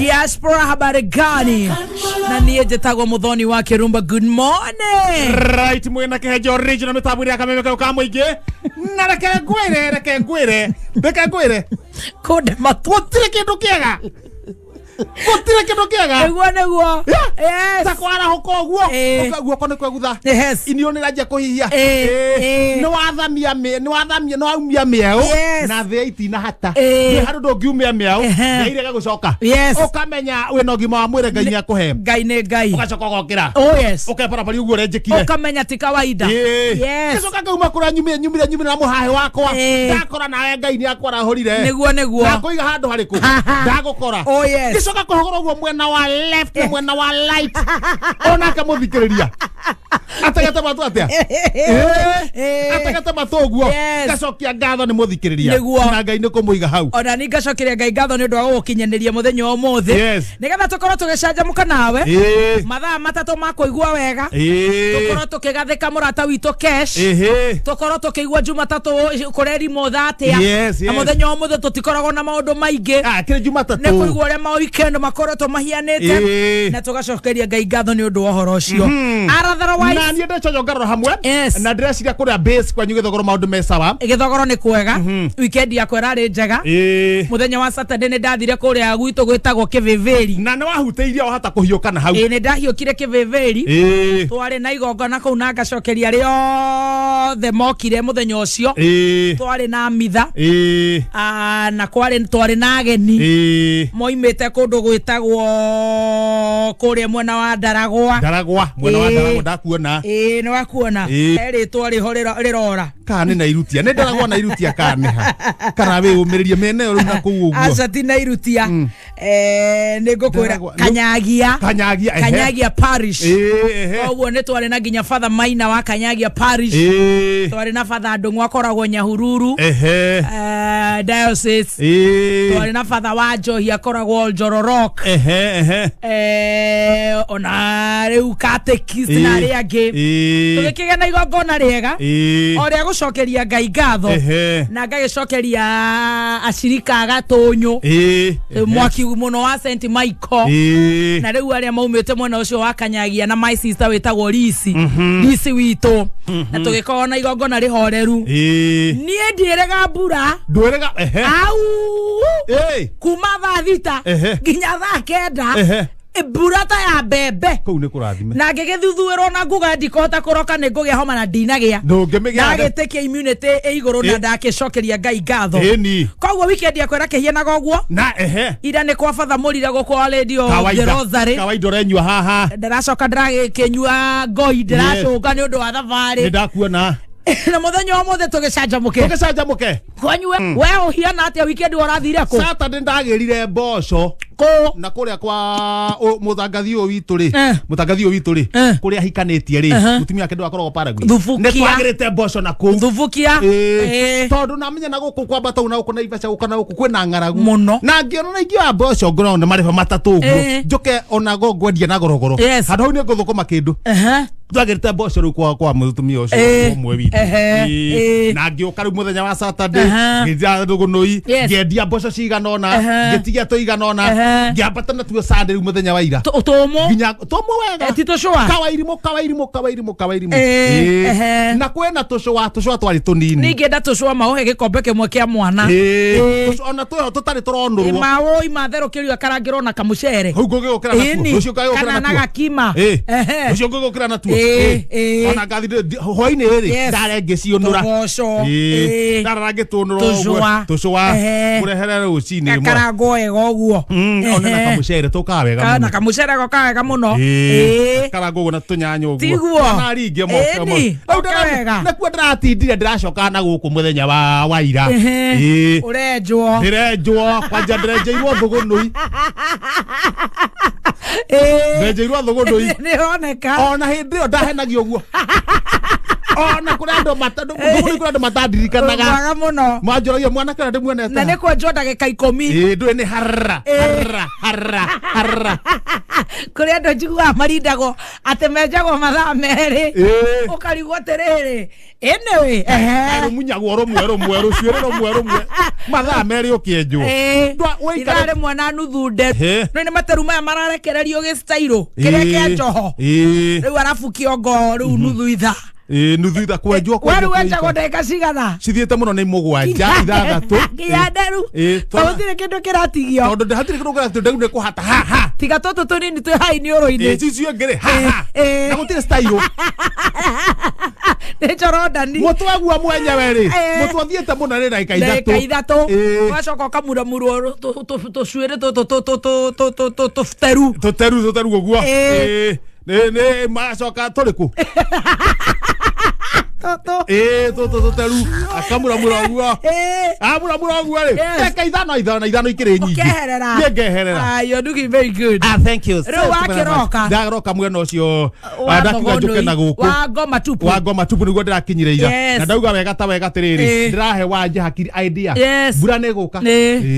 Diaspora habari gani? Na niĩ njĩtagwo Muthoni wa Kĩrumba. Good morning. Right, mwena kĩhenjo original mĩtambo ĩrĩa kameme kau ka mũingĩ. Na reke ngwĩre, reke ngwĩre, reke ngwĩre. Kũnde matũ. Gũtirĩ kĩndũ kĩega. Gũtirĩ kĩndũ kĩega. Nĩguo nĩguo. Yeah. Yes. Ta kwarahũka ũguo. Eh. Ũka guoko nĩ kwegutha. Yes. Inio nĩ ranjia kũhihia. Eh, Eh. eh. Nĩ wathamia mĩ, nĩ wathamia, nĩ waumia mĩeũ. Yes. Na thĩa itinahata. Eh. Nĩ handũ ndũngiumia mĩeũ. Ehe. Thĩa irega gũcoka. Yes. Ũkamenya wĩna ũgima wa mwĩrĩ Ngai nĩakũhe. Ngai nĩ Ngai. Ũgacoka ũgokĩra. Oh yes. Ũkebarabari ũguo ũrenjĩkire. Ũkamenya ti kawaida. Yes. Yes. Gĩcoka ngauma kũrĩa nyumire nyumire nyumire na mũhahĩ wakwa. Eh. Ndakora nawe Ngai nĩakwarahũrire. Nĩguo nĩguo. Ndakũiga handũ harĩkũ. Ndagũkora. Oh yes. Gĩcoka kũhogora ũguo mwena wa left na mwena wa right. Onake mũthikĩrĩria. Ategete matũ atĩa? Eh. Ategete matũ ũguo. Yes. Ngacokia ngatho nĩ mũthikĩrĩria. Nĩguo. Na Ngai nĩ kũmũiga hau. Ona ni ngacokeria Ngai ngatho nĩ ũndũ wa gũgũkinyanĩria mũthenya wa ũmũthĩ. Yes. Nĩgetha tũkorwo tũgĩcanjamũka nawe. Ĩĩ. Mathaa matatũ ma kũigua wega. Ĩĩ. Tũkorwo tũkĩgathĩka mũrata witũ Kesh. Ĩhĩ. Tũkorwo tũkĩigua Jumatatũ kũrerimwo thaa atĩa. Yes, Na yes. mũthenya wa ũmũthĩ tũtikoragwo na maũndũ maingĩ. Ah, kĩrĩ Jumatatũ. Nĩ kũigua ũrĩa ma weekend makoretwo mahianĩte. Ĩĩ. Na tũgacokeria Ngai ngatho nĩ ũndũ wa ũhoro ũcio. Na Otherwise, niĩ ndecojo ngarora hamwe. Yes. Na ndĩreciria kũrĩa base kwanyu Gĩthogoro maũndũ me sawa. Gĩthogoro nĩ kwega. Weekend yakwa ĩrarĩ njega. Ĩĩ. Mũthenya wa Saturday nĩ ndathire kũrĩa gwitũ gwĩtagwo Kĩvĩvĩri. Na nĩ wahutĩirie wahota kũhiũka na hau. Ĩĩ nĩ ndahiũkire Kĩvĩvĩri. Ĩĩ. Twarĩ na igongona kũu na ngacokeria arĩa othe mokire mũthenya ũcio. Ĩĩ. Twarĩ na mitha. Ĩĩ. Ah, na kwarĩ twarĩ na ageni Ĩĩ. moimĩte kũndũ gwĩtagwo kũrĩa mwena wa Ndaragwa. Ndaragwa mwena wa Ĩĩ. Ndaragwa ndakuona. Ĩĩ nĩ wakuona. Ĩĩ. He rĩtwa rĩho rĩrora. Kana nĩ Nairutia. Nĩ Ndaragwa Nairutia kana nĩ ha. Kana wĩyũmĩrĩrie mĩena ĩyo rĩu na kũu ũguo. Aca ti Nairutia. Nĩ ngũkwĩra Ndaragwa. Kanyagia. Kanyagia. Ehe. Kanyagia Parish. Ĩĩ, ehe. Koguo nĩ twarĩ na nginya Father Maina wa Kanyagia Parish. Ĩĩ. Twarĩ na Father Ndũng'ũ akoragwo Nyahururu. Ehe. Diocese. Ĩĩ. Twarĩ na Father wa Njohi akoragwo Njororok. Ehe, ehe. Ona rĩu catechist na arĩa angĩ. Ĩĩ. Tũgĩkĩgĩa na igongona rĩega. Ĩĩ. O rĩa gũcokeria Ngai ngatho. Ehe. Na ngagĩcokeria acirika a Gatũnyũ. Ĩĩ. Mwaki mũno wa St Michael. Ĩĩ. Na rĩu arĩa maumĩte mwena ũcio wa Kanyagia na my sister wĩtagwo Risi. Risi witũ. Na tũgĩkorwo na igongona rĩhoreru. Ĩĩ. Niĩ ndiĩrĩga mbura. Ndwĩrĩga ehe. Au! Ĩĩ. Kuma thaa thita Ehe. nginya thaa kenda Ehe. mbura ta ya mbembe. Kũu nĩ kũrathime. Na ngĩgĩthuthuĩrwo na nguga ndikũhota kũroka nĩ ngũgĩa homa na ndinagĩa. Ndũngĩmĩgĩa. Ndagĩtĩkia immunity ĩ igũrũ na Ĩ. ndakĩcokeria Ngai ngatho. Ĩni. Koguo weekend yakwa ĩrakĩhianaga ũguo. Na ehe. Ira nĩ kwa batha mũrire gũkũ wa Radio The Kawaida. Rosary. Kawaida ũrenyua haha. Ndĩracoka ndĩragĩkĩnyua ngoi ndĩracũnga nĩ ũndũ wa Nĩ thabarĩ. ndakuona. Na mũthenya wa ũmũthĩ tũgĩcanjamũke. Tũgĩcanjamũke. Kwanyu we we ũhiana atĩa weekend ũrathire kũ? Saturday ndagĩrire mboco. Kũ? Na kũrĩa kwa mũtangathi ũyũ witũ rĩ. Eh. Mũtangathi ũyũ witũ rĩ. Eh. Kũrĩa ahikanĩtie rĩ. Uh-huh. Mũtumia wake ndwakoragwo Paraguay. Thubukia. Nĩ twagĩrĩte mboco na kũu. Thubukia. Ĩĩ. Ĩĩ. Tondũ namenya na gũkũ kwambata ũũ na gũkũ Naivasha gũka na gũkũ kwĩna ng'aragu. Mũno. Na ngĩona na ingĩoya mboco ngoragwo nĩ marĩba matatũ ũguo. Ĩĩ. Njũke ona go ngwendia na gorogoro. Yes. Handũ hau nĩ ngũthũkũma kĩndũ. Ehe. Twagĩrĩte mboco rĩu kwa mũtumia ũcio Ĩĩ. ũmwe witũ. Ehe. Ĩĩ. Ĩĩ. Na ngĩũka rĩu mũthenya wa Saturday Aha. ngĩthiĩ Rũgũnũi Yes. ngĩendia mboco cigana ũna Aha. ngĩtigia tũigana ũna Ehe. ngĩambata natuo Sunday rĩu mũthenya wa ira Tũmũ. nginya tũmũ wega Ti tũcũa. kawairimũ kawairimũ kawairimũ kawairimũ Ĩĩ, Ĩĩ. ehe. Na kwĩna tũcũa tũcũa twarĩ tũnini Ningĩenda tũcũa maũhe gĩkombe kĩmwe kĩa mwana. Ĩĩ. Ĩĩ. Tũcũa ona twĩho tũtarĩ tũronũrwo Maũi matherũkĩrio akarangĩrwo na kamũcere. hau ngũgĩũkĩra natuo Ĩni. rũciũ ngagĩũkĩra Kana na natuo gakima. Ĩĩ. Ehe. Rũciũ ngũgĩũkĩra natuo Ĩĩ, Ĩĩ. ĩĩ. Ona ngathi hwainĩ rĩ Yes. ndare ngĩciũnũra Tũboco. Ĩĩ. Ĩĩ. Ndarara ngĩtũnũra ũguo Tũcũa. tũcũa Ehe. ngũrehere rũcinĩ rĩmwe. Gakarangwo wega ũguo. Ona na Ehe. kamũcere tũkaga wega Na mũno kamũcere goka wega mũno. Ĩĩ. Ĩĩ. Karangwo ũguo na tũnyanya ũguo Tiguo. Na ringie moko Ĩni, Rĩu oke wega. nakuo ndĩratindire ndĩracoka na gũkũ mũthenya wa ira. Ehe. Ĩĩ. Ũrenjwo. Ndĩrenjwo kwanja ndĩrenjeirwo thũgũnũi. Ĩĩ. Ndĩrenjeirwo thũgũnũi. Nĩ ĩroneka. Ona hĩndĩ ĩyo ndahenagio ũguo. Ona kuri andu kuri andu matandirikanaga. Mwaga muno. Manjoragia mwanake ũrĩa ndĩmuonete. Na nĩ kwenjwo ndagĩka 10. Ĩĩ ndũĩ nĩ harra harra harra harra. Kũrĩ andũ njiguaga marindagwo atĩ menjagwo mathaa 2. Ũkarigwo atĩrĩrĩ. Anyway, rũmunyagwo rũmwe rũmwe rũcuĩrĩ rũmwe rũmwe mathaa 2 ũkĩenjwo. Ithaa rĩmwe na nuthu nderu. No nĩ materu maya mararekererio gĩcitairũ kĩrĩa kĩa njoho. Rĩu arabu kĩongo rĩu nuthu ithaa. Nuthu ithaa kwenjwo kwenjwo. Weru wenjagwo ndagĩka cigana? Cithiĩte mũno nĩ 7 6. Nginya nderu. Tondũ gũtirĩ kĩndũ kĩratigio. Tondũ hatirĩ kĩndũ kĩratigio nderu nĩ kũhata ha ha. Tiga tũtũ tũnini twĩ hai nĩ ũrũ-inĩ. Icio ingĩ ha ha. Na gũtirĩ style. Nĩ Jordan. Mũtwe guo mwenyewe rĩ. Mũtwe ũthiĩte mũno nĩ ndagĩka 3. Ndagĩka 3. Ũgacoka ũkamuramurwo tũcuĩrĩ tũtũ tũteru. Tũteru tũteru ũguo. Nĩ macoka tũrĩ kũ? Tũtũ tũteru akamuramura ũguo. Amuramura ũguo rĩ. Ndagĩka 5 na 5 ikĩrĩ nyingĩ. Ũkeherera. Niĩ ngeherera. You're looking very good. Thank you. Rĩu wakĩroka. Ndaroka mwena ũcio ndakiuga njũke na gũkũ. Wa ngoma tupu. Wa ngoma tupu nĩguo ndĩrakinyire ira. Na ndauga wega ta wega atĩrĩrĩ. Ndĩrahe wanja hakiri idea. Mbura nĩ ĩgũka.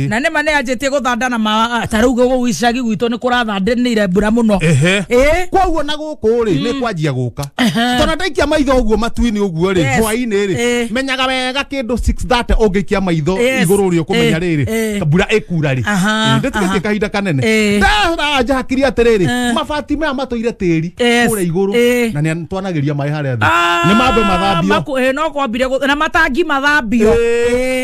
Na nĩ ma nĩ yanjĩtie gũthanda na ta rĩu gũkũ icagi gwitũ nĩ kũrathandanĩire mbura mũno. Koguo na gũkũ rĩ nĩ kwanjia gũka. Tondũ ndaikia maitho ũguo matu-inĩ ũguo rĩ hwaĩ-inĩ rĩ menyaga wega kĩndũ 6:30 ũngĩikia maitho igũrũ rĩ ũkũmenya rĩrĩ mbura ĩkura rĩ. Ndĩtigĩtie kahinda kanene. Ndanja hakiri atĩrĩrĩ mabati maya matũire tĩri kũrĩa igũrũ na nĩ twanagĩria maĩ harĩa thĩ. Nĩ mambe mathambio. No kwambire na matangi mathambio.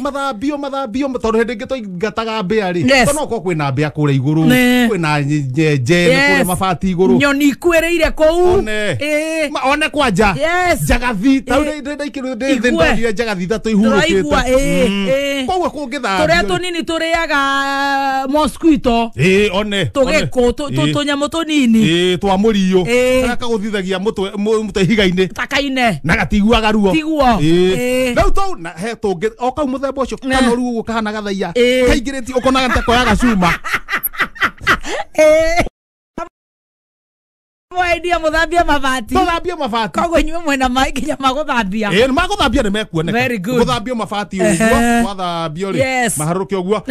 Mathambio mathambio tondũ hĩndĩ ĩngĩ twaingataga mbĩa rĩ. Tondũ no korwo kwĩna mbĩa kũrĩa igũrũ kwĩna nyenje kũrĩa mabati igũrũ. Nyoni ikuĩrĩire kũu. One kwanja. Njagathi ta ndĩ njagathi 3 ihurũkĩte. Koguo kũngĩthambio. Tũrĩa tũnini tũrĩaga mosquito. One. Tũgĩkũ tũnyamũ tũnini. Twa mũriũ. Karĩa kagũthithagia mũtwe ihiga-inĩ. Takaine. Na gatiguaga ruo. Tiguo. Rĩu tũu na he tũngĩ o kau mũthemba ũcio kanoru ũguo kahana gathaiya. Kaingĩrĩtie ũkonaga ta koyaga cuma. Mwendia muthambia mabati. Muthambia mabati. Koguo inyuĩ mwena maĩ nginya magũthambia. Magũthambia nĩ mekuoneka. Very good. Gũthambio mabati ũguo, gwathambio rĩ, maharũrũke ũguo.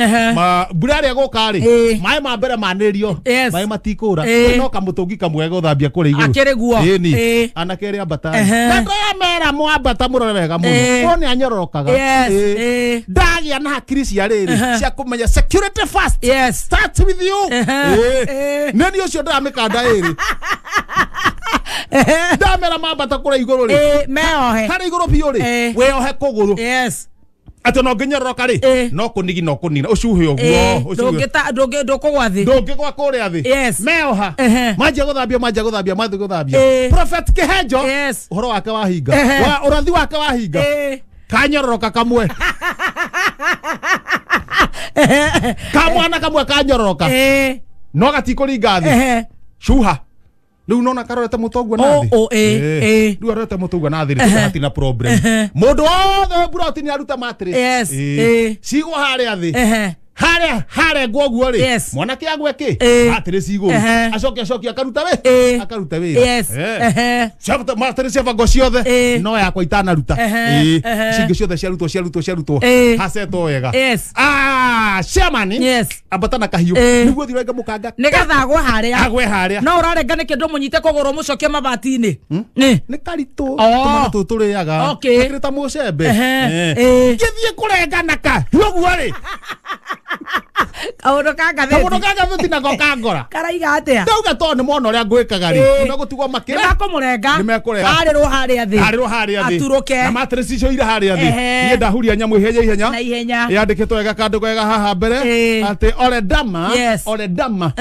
Mbura ĩrĩa ĩgũka rĩ, maĩ ma mbere manĩrio, maĩ matikũra. No kamũtũngi kamwe gũthambia kũrĩa igũrũ. Akĩrĩ guo. Ĩni. Anake erĩ ambata. Na ndoya mera mwambata mũrore wega mũno. Ũyũ nĩ anyororokaga. Ndagĩa na hakiri cia rĩrĩ cia kũmenya security first. Start with you. Nĩ niĩ ũcio ndĩramĩkanda ĩrĩ. Ndamera mambata kũrĩa igũrũ rĩ. Meohe. Harĩa igũrũ biũ rĩ. Wĩohe kũgũrũ. Atĩ ona ũngĩnyororoka rĩ no kũnigina ũkũnigina ũcuhe ũguo. Ndũkũgwa thĩ. Ndũngĩgwa kũrĩa thĩ. Meoha. Manjia gũthambia manjia gũthambia manjia gũthambia. Prophet Kĩhenjo. Ũhoro wake wahinga. Ũrathi wake wahinga. Kanyororoka kamwe. Kamwana kamwe kanyororoka. No gatikũringa thĩ. Cuha. Rĩu nona karorete mũtwe ũguo na thĩ. Rĩu arorete mũtwe ũguo na thĩ rĩ hatirĩ na problem. Mũndũ wothe mburoti nĩ aruta mattress. Cigwo harĩa thĩ. Harĩa harĩa ngwo ũguo rĩ. Mwanake agwe kĩ? Mattress igũrũ. Acoke acoke akaruta wĩ? Akaruta wĩra. Mattress ciabangwo ciothe no yakwa itanaruta. Cingĩ ciothe ciarutwo ciarutwo ciarutwo. Hacetwo wega. Chairman. Ambata na kahiũ. Nĩguo thiĩ ũrenge mũkanga. Nĩgetha agwe harĩa. Agwe harĩa. No ũrarenga nĩkĩ ndũmũnyite kũgũrũ mũcokie mabati-inĩ? Nĩ karitũ. Tũmwana tũtũ tũrĩaga. Gakĩrĩ ta mũcembe. Ngĩthiĩ kũrenga na kahiũ ũguo rĩ. Kaũndũ ka ngathĩti. Kaũndũ ka ngathĩti nako kangora. Karaiga atĩa? Ndauga tondũ nĩ mona ũrĩa ngwĩkaga rĩ. Nĩ gũtigwo makĩra. Nĩ makũmũrenga. Nĩ mekũrenga. Arĩrwo harĩa thĩ. Arĩrwo harĩa thĩ. Aturũke. Na mattress icio ira harĩa thĩ. Niĩ ndahuria nyamũ ihenya ihenya. Na ihenya. Yandĩkĩtwo wega kandũ wega haha mbere. Atĩ Oledama. Oledama.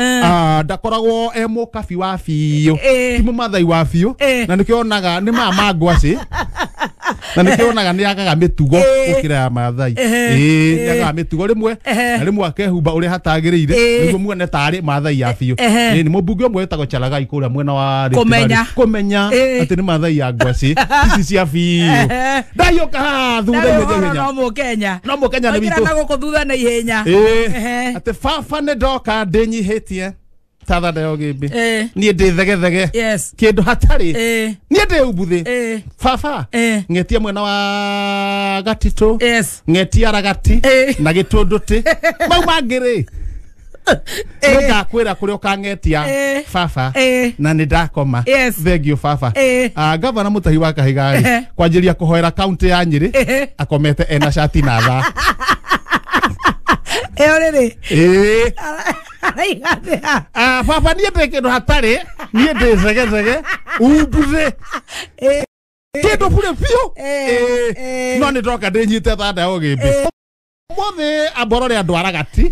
Ndakoragwo e mũkabi wa biũ. Ti mũmathai wa biũ. Na nĩkĩo onaga nĩ ma ngwacĩ. Na nĩkĩo onaga nĩ agaga mĩtugo gũkĩra ya Mathai. Nĩ agaga mĩtugo rĩmwe na rĩmwe akehumba ũrĩa hatagĩrĩire nĩguo muone tarĩ Mathai ya biũ. Nĩ mũmbunge ũmwe wĩtagwo Chalagai kũrĩa mwena wa Rift Valley. Kũmenya atĩ nĩ Mathai ya ngwacĩ ici cia biũ. Ndahiũka haha thutha ihenya ihenya. No mũkenya. No mũkenya nĩ witũ. Oigĩra na gũkũ thutha na ihenya. Atĩ baba nĩ ndoka ndĩnyihĩtie. Tathanda ya ũgĩmbĩ. Niĩ ndĩ thegethege. Kĩndũ hatarĩ. Niĩ ndĩ umbuthĩ. Baba. Ng'etia mwena wa Gatitũ. Ng'etia Ragati. Na Gĩtũndũtĩ. Mau mangĩ rĩ. Nĩngakwĩra kũrĩa ũkang'etia baba. Na nĩ ndakoma. Thank you baba. Gavana Mutahi wa Kahiga rĩ, kwanjĩria kũhoera kaunti ya Nyĩrĩ akomete ena cati na thaa. Ĩyo rĩrĩ. Araigathĩa. Baba niĩ ndĩ kĩndũ hatarĩ, niĩ ndĩ zegezege, umbuthĩ. Kĩndũ bure biũ. No nĩ ndoka ndĩnyite thanda ya ũgĩmbĩ. Ũmũthĩ amborore andũ a Ragati.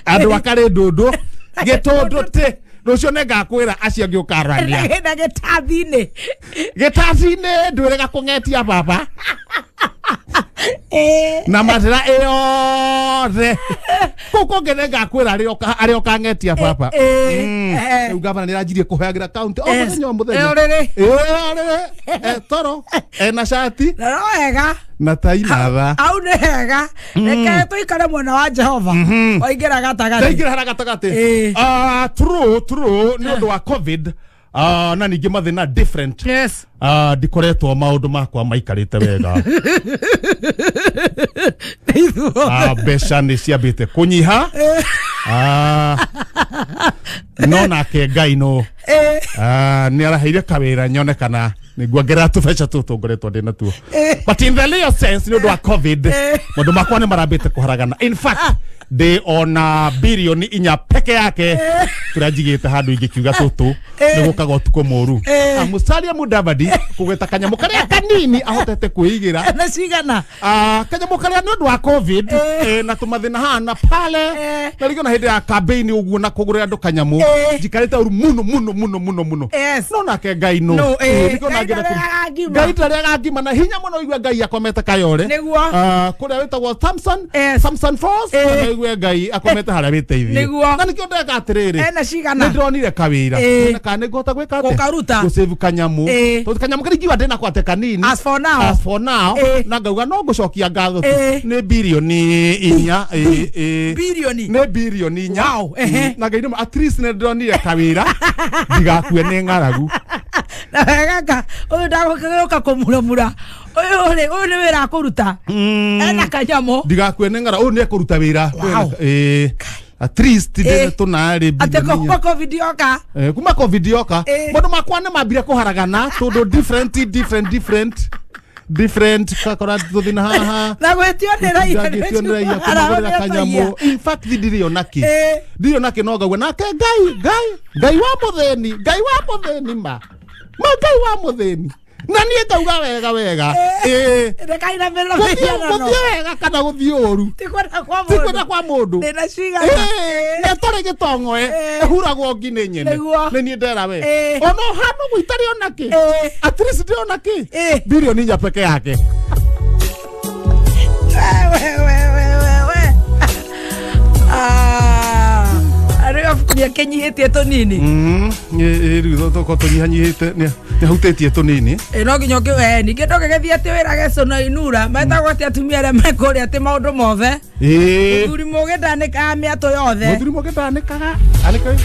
Andũ a Karĩndũndũ, Gĩtũndũtĩ. Rũciũ nĩngakwĩra acio angĩ ũkarania. Na gĩtathi-inĩ. Gĩtathi-inĩ ndwĩrĩga kũng'etia baba. Na matĩra ĩyothe. Kũu kũngĩ nĩngakwĩra arĩa ũkang'etia baba. Rĩu gavana nĩaranjirie kũheagĩra kaunti o mũthenya o mũthenya. Ĩyo rĩrĩ. Toro ena cati Na no wega. na tai na thaa. Au nĩ hega. Reke tũikare mwena wa Jehova. Waingĩra gatagatĩ. Ndaingĩra harĩa gatagatĩ. True true nĩ ũndũ wa COVID na ningĩ mathĩna different. Ndikoretwo maũndũ makwa maikarĩte wega. Mbeca nĩ ciambĩte kũnyiha. No nake Ngai no nĩ araheire kawĩra nyone kana nĩnguongerera tũbeca tũtũ ngoretwo ndĩ natuo. But in the real sense nĩ ũndũ wa COVID maũndũ makwa nĩ marambĩte kũharagana. In fact ndĩ ona bilioni 4 peke yake tũrĩa njigĩte handũ ingĩkiuga tũtũ nĩ gũkaga ũtukũ mũru. Musalia Mudavadi kũgweta kanyamũ karĩa kanini ahotete kwĩigĩra. Na cigana? Kanyamũ karĩa nĩ ũndũ wa COVID na tũmathĩna haha na pale na rĩngĩ ona hĩndĩ ya campaign ũguo na kũgũrĩra andũ kanyamũ njikarĩte ũru mũno mũno mũno mũno mũno. No nake Ngai no. Nĩkĩo Ngai nangĩenda ndarĩaga ngima. Ngai ndarĩaga ngima na hinya mũno igue Ngai akomete Kayore. Nĩguo. Kũrĩa wĩtagwo Samson. Samson Falls. Na igue Ngai akomete harĩa wĩteithie. Nĩguo. Na nĩkĩo ndeka atĩrĩrĩ. Ena cigana? Nĩ ndĩronire kawĩra. Na kana nĩngũhota gwĩka atĩa? Gũkaruta. Gũsave kanyamũ. Tondũ kanyamũ karĩa ingiuga ndĩnako atĩ kanini. As for now. As for now. Na ngauga no ngũcokia ngatho tu. Nĩ bilioni 4. Bilioni? Nĩ bilioni 4. Wow. Na Ngai nĩ at least nĩ ndĩronire kawĩra ndigakue nĩ ng'aragu. Na wega ũyũ ndagũka kũmuramura. Ũyũ rĩ, ũyũ nĩ wĩra akũruta. Ena kanyamũ. Ndigakue nĩ ng'aragu. Ũyũ nĩ ekũruta wĩra. Wow. At least ndĩna tũnarĩ Atĩ bilioni 4. kuma COVID yoka. Kuma COVID yoka maũndũ makwa nĩ mambire kũharagana tondũ different different different different kakora tũthĩna haha Na gwĩtio nĩ raia. Ndangĩtio nĩ raia kũmagũrĩra kanyamũ. In fact ndirĩ ona kĩ, ndirĩ ona kĩ, no ngaigua nake Ngai Ngai Ngai wa mũthĩni, Ngai wa mũthĩni, ma ma Ngai wa mũthĩni, na niĩ ngauga wega wega. Rekainamĩrĩra Gũthiĩ mĩhianano. Gũthiĩ wega kana gũthiĩ ũru, Ti kwenda kwa ti kwenda mũndũ. kwa mũndũ. Ndĩna cigana? Na ĩtarĩ gĩtong'oe ĩhuragwo ngi nĩ nyene. Nĩguo. Nĩ niĩ ndera we ona ũhana ũguo itarĩ ona kĩ, at least ndĩ ona kĩ, bilioni 4 peke yake. We, we, we, we, we. Ah, arĩ obuku nĩakĩnyihĩtie tũnini. Rĩu tũkorwo tũnyihanyihĩte, nĩ ahutĩtie tũnini. No nginya ningĩ ndũngĩgĩthiĩ atĩ wĩra gecũna inura metagwo atĩ atumia arĩa me kũrĩa atĩ maũndũ mothe. Mũthuri mũgĩ ndanĩkaga mĩatũ yothe. Mũthuri mũgĩ ndanĩkaga anĩka.